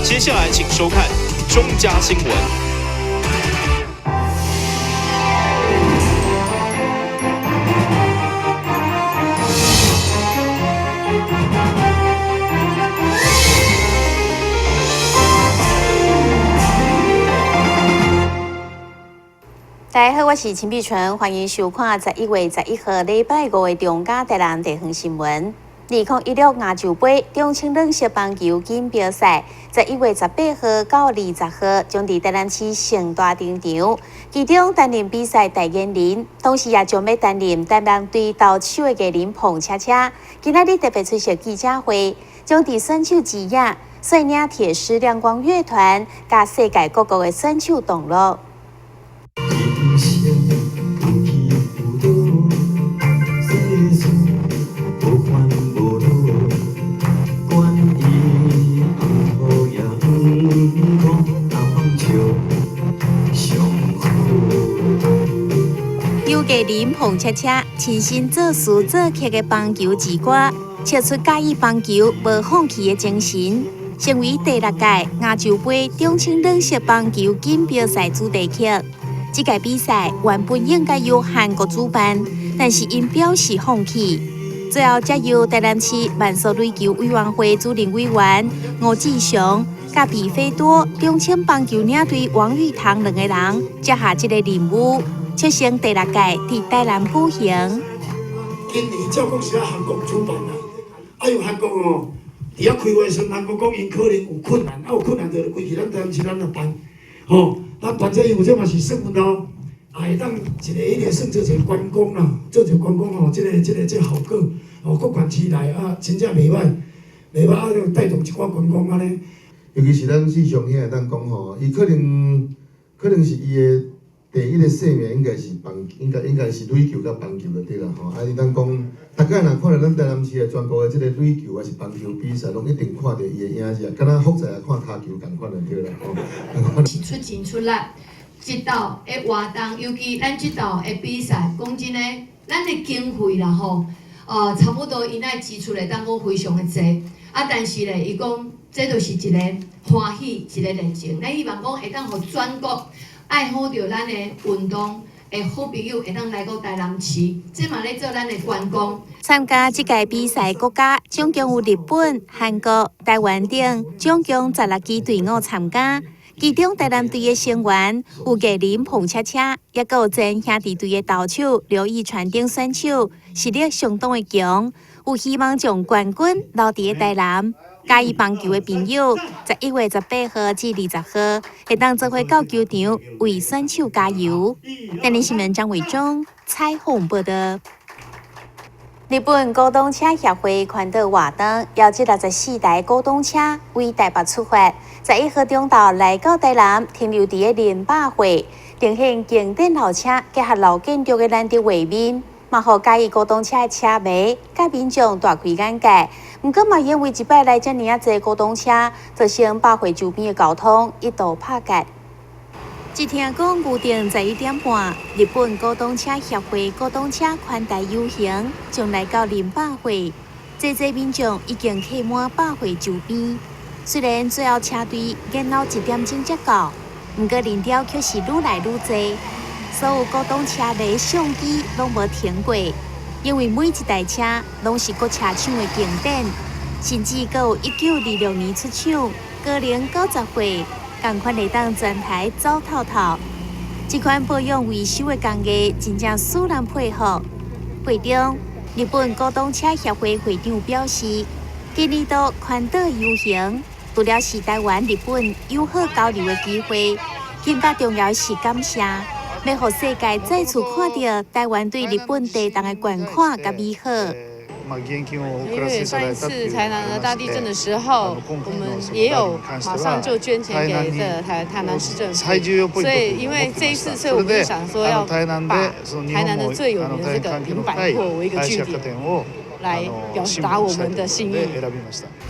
接下來請收看中嘉新聞。大家好，我是陳碧純，歡迎收看11月11號禮拜五的中嘉台南地方新聞。2016亞洲盃中青軟式棒球錦標賽，11月18號到20號將佇台南市盛大登場。其中擔任比賽代言人，同時也將欲擔任台南隊投手的藝人彭恰恰，今仔日特別出席記者會，將佇選手之夜率領鐵獅亮光樂團，佮世界各國的選手同樂。由藝人彭恰恰親身作詞作曲的棒球之歌，唱出佮意棒球無放棄的精神，成為第六屆亞洲盃中青軟式棒球錦標賽主題曲。這屆比賽原本應該由韓國主辦，但是𪜶表示放棄，最後才由台南市慢速壘球委員會主任委員吳志雄、佮比菲多中青棒球領隊王玉堂兩個人接下這個任務，促成第六屆佇台南舉行。今年照講是喺韓國主辦啦，啊，因為韓國哦，佇遐開會時，韓國講𪜶可能有困難，啊有困難就規氣咱台南市咱來辦，吼，咱辦這因為這嘛是算阮兜，也會當一個彼個算做一個觀光啦，做一個觀光吼，這個效果，吼，各縣市來啊，真正袂歹，袂歹啊，就帶動一寡觀光按呢。尤其是咱志雄兄會當講吼，伊可能是伊的第一个生命應該是棒，應該是壘球佮棒球就對啦吼。啊，伊當講，逐擺若看著咱台南市的全國的這個壘球還是棒球比賽，攏一定看著伊的影子，敢若福在也看跤球仝款就對啦吼。是出錢出力，這道的活動，尤其咱這道的比賽，講真的，咱的經費啦吼，差不多𪜶愛支出會當講非常的濟，啊，但是咧，伊講這就是一個歡喜，一個熱情，咱希望講會當予全國愛好著咱的運動的好朋友會當來到台南市，這嘛咧做咱的觀光。參加這屆比賽國家總共有日本、韓國、台灣等，總共16支隊伍參加。其中台南隊的成員有藝人彭恰恰，也閣有前兄弟隊的投手劉義傳等選手，實力相當的強，有希望將冠軍留佇台南。佮意棒球的朋友，11月18號至20號，會當做伙到球場為選手加油。台南新聞張偉忠採訪報導。日本古董車協會環島活動，邀集64台古董車為台北出發，11號中晝來到台南，停留佇个林百貨，呈現經典老車結合老建築的難得畫面，嘛予佮意古董車的車迷佮民眾大開眼界。毋過嘛，因為這擺來遮爾仔濟古董車，造成百貨周邊的交通一度拍結。一聽講預定11點半，日本古董車協會古董車寬帶遊行將來到林百貨，濟濟民眾已經客滿百貨周邊。雖然最後車隊延到1點鐘才到，毋過人潮卻是愈來愈濟。所有古董車迷相機攏無停過，因為每一台車攏是各車廠的經典，甚至閣有1926年出廠、高齡90歲，仝款會當全台走透透。這款保養維修的工藝真正使人佩服。會中，日本古董車協會會長表示，今年度環島遊行，除了是台灣日本友好交流的機會，更加重要是感謝，欲予世界再次看著台灣對日本地動的捐款佮美好。因為上一次台南的大地震的時候，我們也有馬上就捐錢給這台南市政府，所以因為這一次，所以我們就想說要把台南的最有名的這個林百貨為一個據點，來表達我們的心意。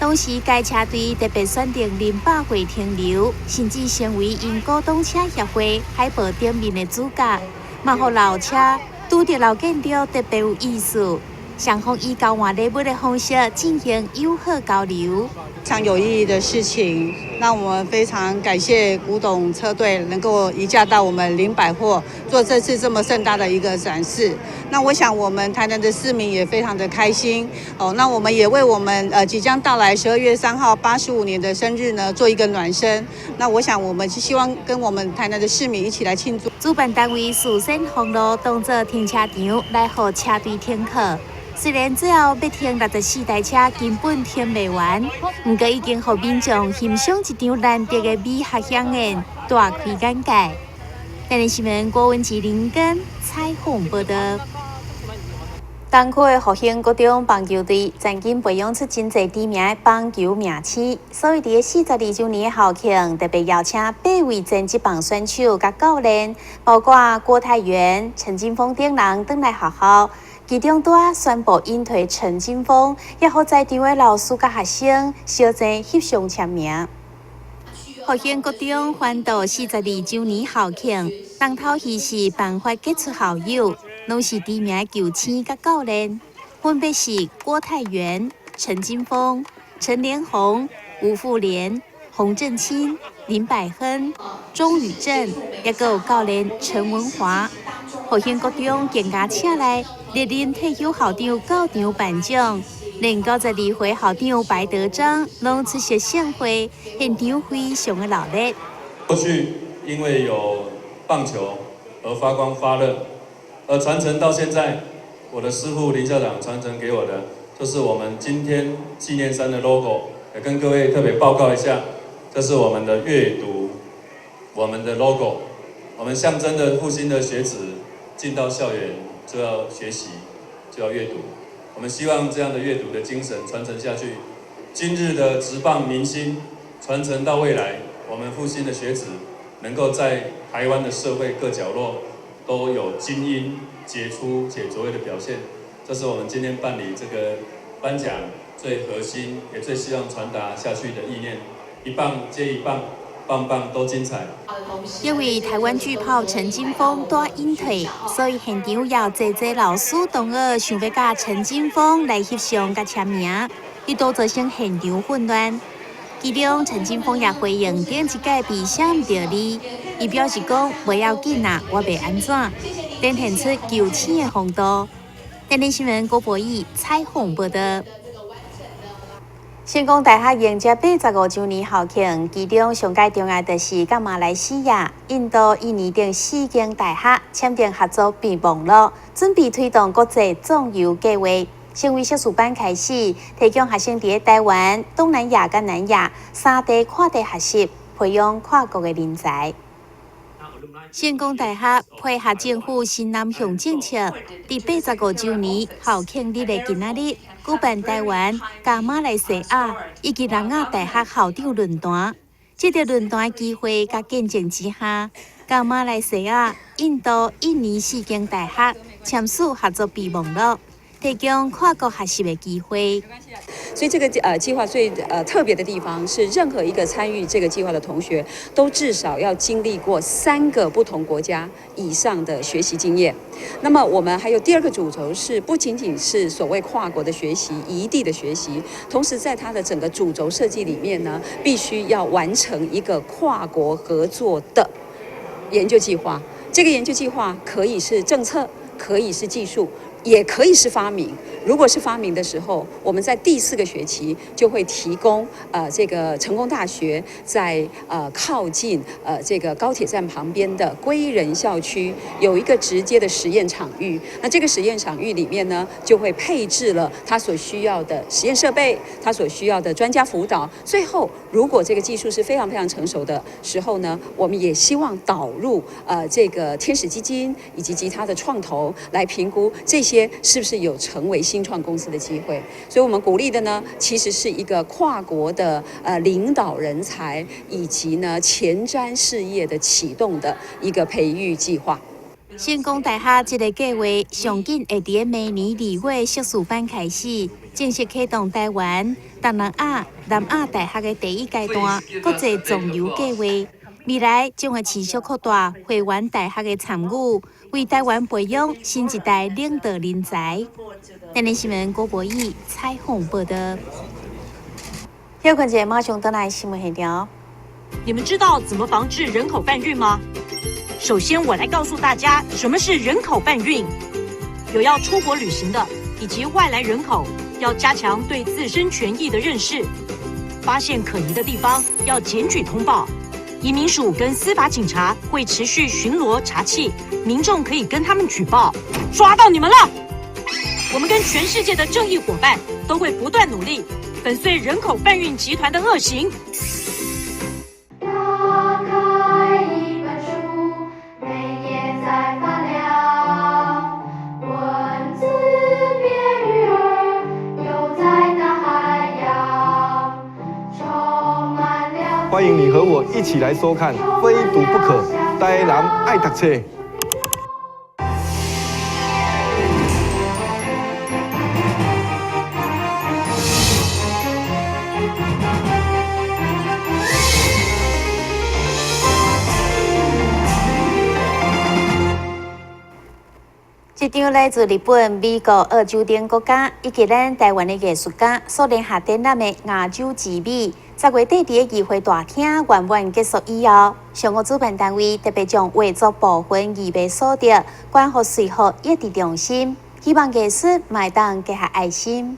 當時該車隊特別選定林百貨停留，甚至成為𪜶古董車協會海報頂面的主角，嘛予老車拄著老建築特別有意思。雙方以交換禮物的方式進行友好交流。非常有意義的事情，那我們非常感謝古董車隊能夠移駕到我們林百貨做這次這麼盛大的一個展示。那我想我們台南的市民也非常的開心哦。那我們也為我們即將到來12月3號85年的生日呢做一個暖身。那我想我們是希望跟我們台南的市民一起來慶祝。主辦單位事先封路，當做停車場來予車隊停靠。雖然最後欲停64台車根本停袂完，毋過已經予民眾欣賞一場難得的美學饗宴，大開眼界。台南新聞郭文吉林根採訪報導。東區的復興國中棒球隊曾經培養出真濟知名的棒球明星，所以佇42週年的校慶，特別邀請八位前職棒選手佮教練，包括郭泰源、陳金鋒等人轉來學校。其中拄仔宣布引退陳金鋒，也予在場的老師佮學生相爭翕相簽名。復興國中歡度42週年校慶，重頭戲是頒發傑出校友，攏是知名的球星佮教練，分別是郭泰源、陳金鋒、陳連宏、吳富連、洪振清、林百亨、鍾宇正，抑閣有教練陳文華。復興國中更加請來歷任退休校長到場頒獎，連92歲校長白德章攏出席盛會，現場非常的熱鬧。過去因為有棒球而發光發熱，而傳承到現在，我的師傅林校長傳承給我的，就是我們今天紀念衫的 logo，也跟各位特別報告一下，這是我們的閱讀，我們的 logo，我們象徵的復興的學子進到校園就要學習，就要閱讀。我們希望這樣的閱讀的精神傳承下去，今日的職棒明星傳承到未來，我們復興的學子能夠在台灣的社會各角落都有精英傑出且卓越的表現。這是我們今天辦理這個頒獎最核心，也最希望傳達下去的意念。一棒接一棒，棒棒都精彩。因為台灣巨炮陳金鋒拄引退，所以現場有濟濟老師同學想欲佮陳金鋒來翕相佮簽名，一度造成現場混亂。其中陳金鋒也回應頂一屆被寫毋著字，伊表示講無要緊啊，我袂按怎，展現出球星的風度。電視新聞郭博義採訪報導。成功大學迎接85週年校慶，其中上蓋重要的是佮馬來西亞、印度、印尼等四間大學簽訂合作備忘錄，準備推動國際壯遊計畫。成為碩士班開始，提供學生佇台灣、東南亞佮南亞三地跨地學習，培養跨國的人才。成功大學配合政府新南向政策，佇85週年校慶日的今仔日，舉辦台灣、佮馬來西亞以及南亞大學校長論壇。這個論壇的機會佮見證之下，佮馬來西亞、印度、印尼四間大學簽署合作備忘錄，提供跨國學習的機會。所以這個計劃最特別的地方是，任何一個參與這個計劃的同學，都至少要經歷過三個不同國家以上的學習經驗。那麼我們還有第二個主軸是，不僅僅是所謂跨國的學習、異地的學習，同時在它的整個主軸設計裡面呢，必須要完成一個跨國合作的研究計劃。這個研究計劃可以是政策，可以是技術，也可以是發明。如果是發明的時候，我們在第四個學期就會提供這個成功大學在靠近這個高鐵站旁邊的歸仁校區有一個直接的實驗場域。那這個實驗場域裡面呢，就會配置了他所需要的實驗設備，他所需要的專家輔導。最後，如果這個技術是非常非常成熟的時候呢，我們也希望導入這個天使基金以及其他的創投來評估這些是不是有成為新創公司的機會，所以我們鼓勵的呢，其實是一個跨國的領導人才，以及呢前瞻事業的啟動的一個培育計劃。成功大學這個計劃上緊會佇明年2月碩士班開始，正式啟動台灣、東南亞、南亞大學的第一階段國際壯遊計劃。未來將會持續擴大會員大學的參與，為台灣培養新一代領導人才。電視新聞郭博義採訪報導。休睏一下，馬上轉來新聞現場。你們知道怎麼防治人口販運嗎？首先，我來告訴大家什麼是人口販運。有要出國旅行的以及外來人口，要加強對自身權益的認識。發現可疑的地方要檢舉通報。移民署跟司法警察會持續巡邏查緝，民眾可以跟他們舉報。抓到你們了！我們跟全世界的正義夥伴都會不斷努力，粉碎人口販運集團的惡行。打開一本書，每頁在發亮，文字變魚兒，游在大海洋，充滿了。歡迎你和我一起來收看《非讀不可》，台南愛讀冊。這張來自日本、美國、澳洲等國家以及咱台灣的藝術家所聯合展覽的亞洲之美，10月底佇個議會大廳圓滿結束以後，上午主辦單位特別將畫作部分義賣所得捐予瑞福益智中心，希望藝術嘛會當結合愛心。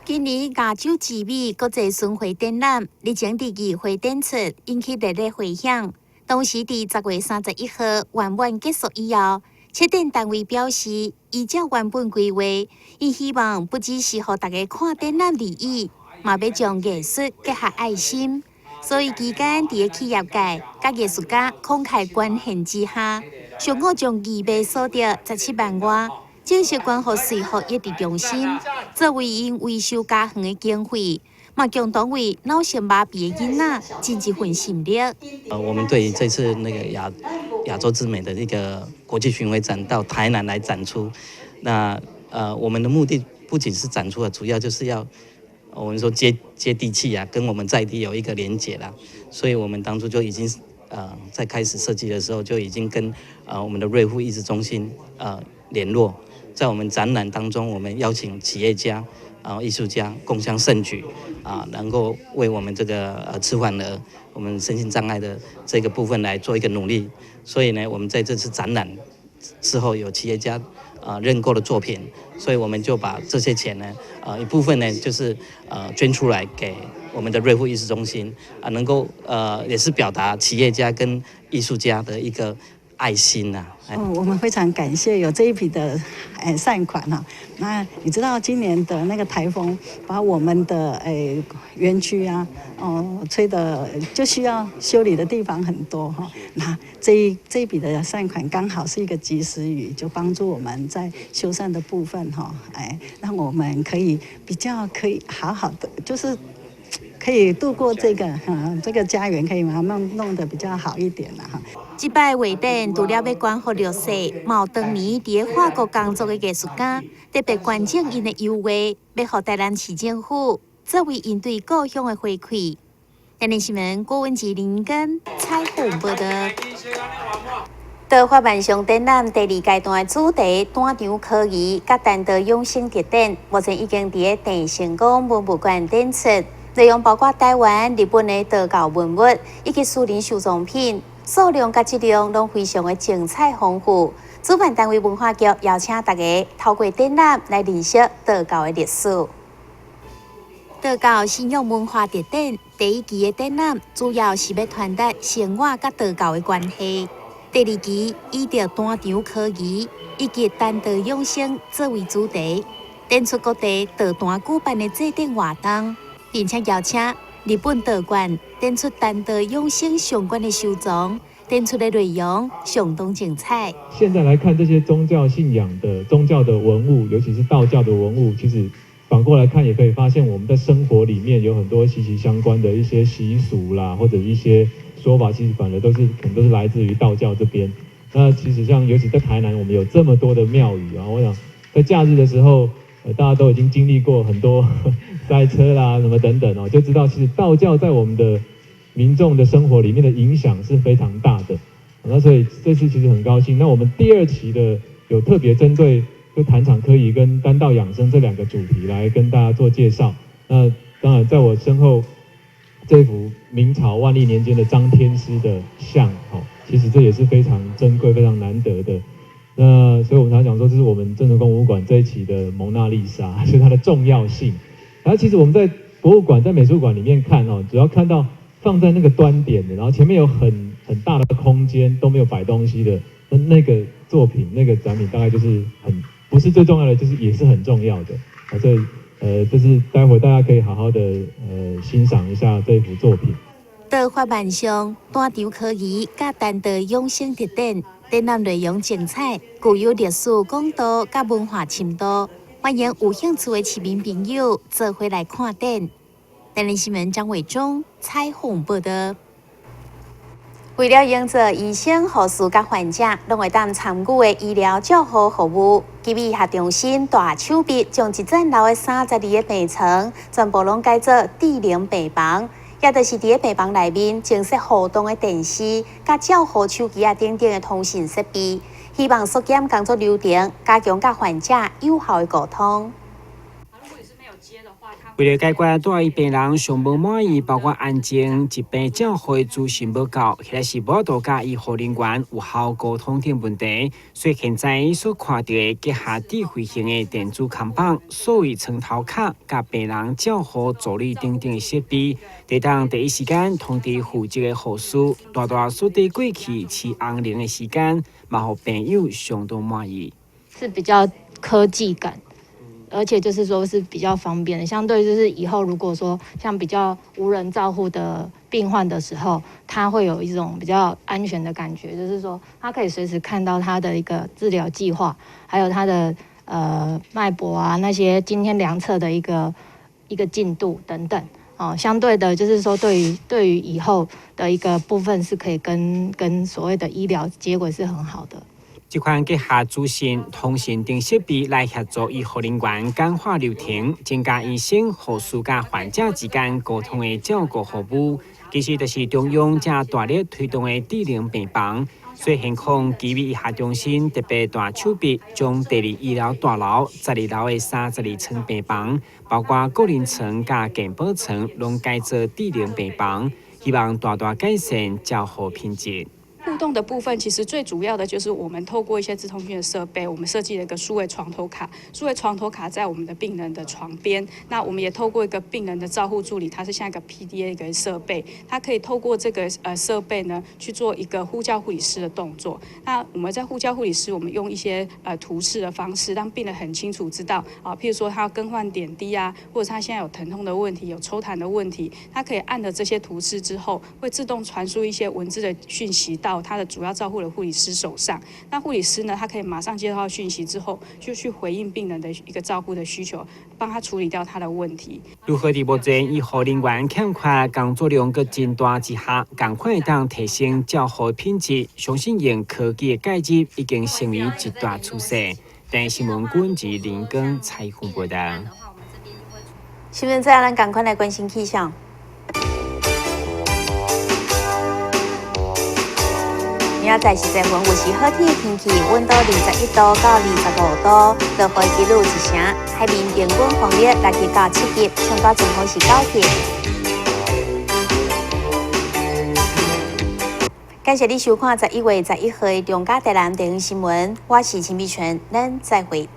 今年亞洲之美國際巡迴展覽日前佇議會展出，引起熱烈迴響。當時佇10月31號圓滿結束以後，策展單位表示，依照原本規劃，伊希望不只是予大家看展覽而已，嘛欲將藝術結合愛心。所以期間佇個企業界佮藝術家慷慨捐獻之下，上午將義賣所得17萬外，正式捐予瑞福益智中心，作為𪜶維修家園的經費，嘛共同為腦性麻痹的囡仔盡一份心力。我們對於這次那個亞洲之美的一個國際巡迴展到台南來展出，那我們的目的不僅是展出啊，主要就是要我們說接地氣啊，跟我們在地有一個連結啦。所以我們當初就已經在開始設計的時候就已經跟我們的瑞富益智中心聯絡，在我們展覽當中，我們邀請企業家啊、藝術家共襄盛舉啊，能夠為我們這個遲緩兒、我們身心障礙的這個部分來做一個努力。所以呢，我們在這次展覽之後，有企業家認購的作品，所以我們就把這些錢呢，一部分呢就是捐出來給我們的瑞富藝術中心啊，能夠也是表達企業家跟藝術家的一個愛心吶。哦，我們非常感謝有這一筆的善款哈。那你知道今年的那個颱風把我們的園區啊，哦吹得就需要修理的地方很多哈。那這一筆的善款剛好是一個及時雨，就幫助我們在修繕的部分哈，讓我們可以比較可以好好的，就是可以度過這個哈，這個家園可以慢慢弄得比較好一點啦哈。這擺畫展除了欲捐予弱勢，嘛有當年佇个法國工作的藝術家，特別捐贈𪜶的油畫，欲予台南市政府作為𪜶對故鄉的回饋。台南新聞郭文吉、林根採訪報道。道法萬象展覽第二階段的主題單場科儀佮單道養生特展，目前已經佇个鄭成功文物館展出，內容包括台灣、日本的道教文物以及私人收藏品。數量佮質量攏非常的精彩豐富。主辦單位文化局邀請大家透過展覽來認識道教的歷史。道教信仰文化特展第一期的展覽，主要是欲傳達生活佮道教的關係。第二期以著單場科儀以及單道養生作為主題，展出各地道壇舉辦的祭典活動，並且邀請日本道館展出單道養生相關的收藏，展出的內容相當精彩。現在來看這些宗教信仰的宗教的文物，尤其是道教的文物，其實反過來看，也可以發現我們在生活裡面有很多息息相關的一些習俗啦，或者一些說法，其實反而都是可能都是來自於道教這邊。那其實像尤其在台南，我們有這麼多的廟宇啊，我想在假日的時候，大家都已經經歷過很多塞車啦，什麼等等哦，就知道其實道教在我們的民眾的生活裡面的影響是非常大的。那所以這次其實很高興，那我們第二期的有特別針對就壇場科儀跟丹道養生這兩個主題來跟大家做介紹。那當然在我身後這幅明朝萬曆年間的張天師的像，哦，其實這也是非常珍貴、非常難得的。那所以我們常講說，這是我們鄭成功文物館這一期的蒙娜麗莎，就是它的重要性。然後其實我們在博物館、在美術館裡面看哦，主要看到放在那個端點的，然後前面有很大的空間都沒有擺東西的，那個作品、那個展品大概就是很不是最重要的，就是也是很重要的。啊，所以就是待會大家可以好好的欣賞一下這幅作品。道法萬象，單場科儀佮單道養生特展，展覽內容精彩，具有歷史廣度佮文化深度，歡迎有興趣的市民朋友做伙來看展。台南新聞張偉忠採訪報道。為了營造醫生、護士佮患者攏會當參與的醫療照護服務，基美醫學中心大手筆將一層樓的32個病床全部攏改做智能病房，也就是佇咧病房內面增設互動的電視、佮照護手機仔等等的通訊設備，希望縮減工作流程，加強佮患者有效的溝通。為了解決住院病人上無滿意，包括安靜、疾病照護的資訊無夠，或者是無法度佮醫護人員有效溝通等問題，所以現在所看到的結合智慧型的電子看板、數位床頭卡、佮病人照護助理等等的設備，會當第一時間通知負責的護士，大大縮短過去飼紅龍的時間，嘛予病友相當滿意。是比較科技感。而且就是說是比較方便的，相對就是以後如果說像比較無人照護的病患的時候，他會有一種比較安全的感覺，就是說他可以隨時看到他的一個治療計劃，還有他的脈搏啊那些今天量測的一個進度等等。哦，相對的，就是說對於以後的一個部分是可以跟所謂的醫療接軌是很好的。這款結合資訊、通訊等設備來協助醫護人員簡化流程，增加醫生、護士佮患者之間溝通的照顧服務，其實就是中央正大力推動的智能病房。所以，現況基美醫學中心特別大手筆，將第二醫療大樓12樓的32床病房，包括個人床佮健保床，攏改做智能病房，希望大大改善照護品質。互動的部分，其實最主要的就是我們透過一些資通訊的設備，我們設計了一個數位床頭卡。數位床頭卡在我們的病人的床邊，那我們也透過一個病人的照護助理，它是像一個 PDA 一個設備，它可以透過這個設備呢去做一個呼叫護理師的動作。那我們在呼叫護理師，我們用一些圖示的方式，讓病人很清楚知道啊，譬如說他要更換點滴啊，或者他現在有疼痛的問題、有抽痰的問題，他可以按了這些圖示之後，會自動傳輸一些文字的訊息到他的主要照護的護理師手上。那護理師呢，他可以馬上接到訊息之後，就去回應病人的一個照護的需求，幫他處理掉他的問題。如何佇目前醫護人員欠缺、工作量閣真大之下，仝款會當提升照護品質，相信用科技的介入已經成為一大趨勢。台視新聞軍及林根採訪報道。新聞最後，咱仝款來關心氣象。明仔載10時分，有時好天的天氣，溫度21度到25度，落雨幾率1成，海面平均風力6級到7級，上大陣風是9級。感謝你收看11月11號的中嘉台南地方新聞，我是陳美泉，咱再會。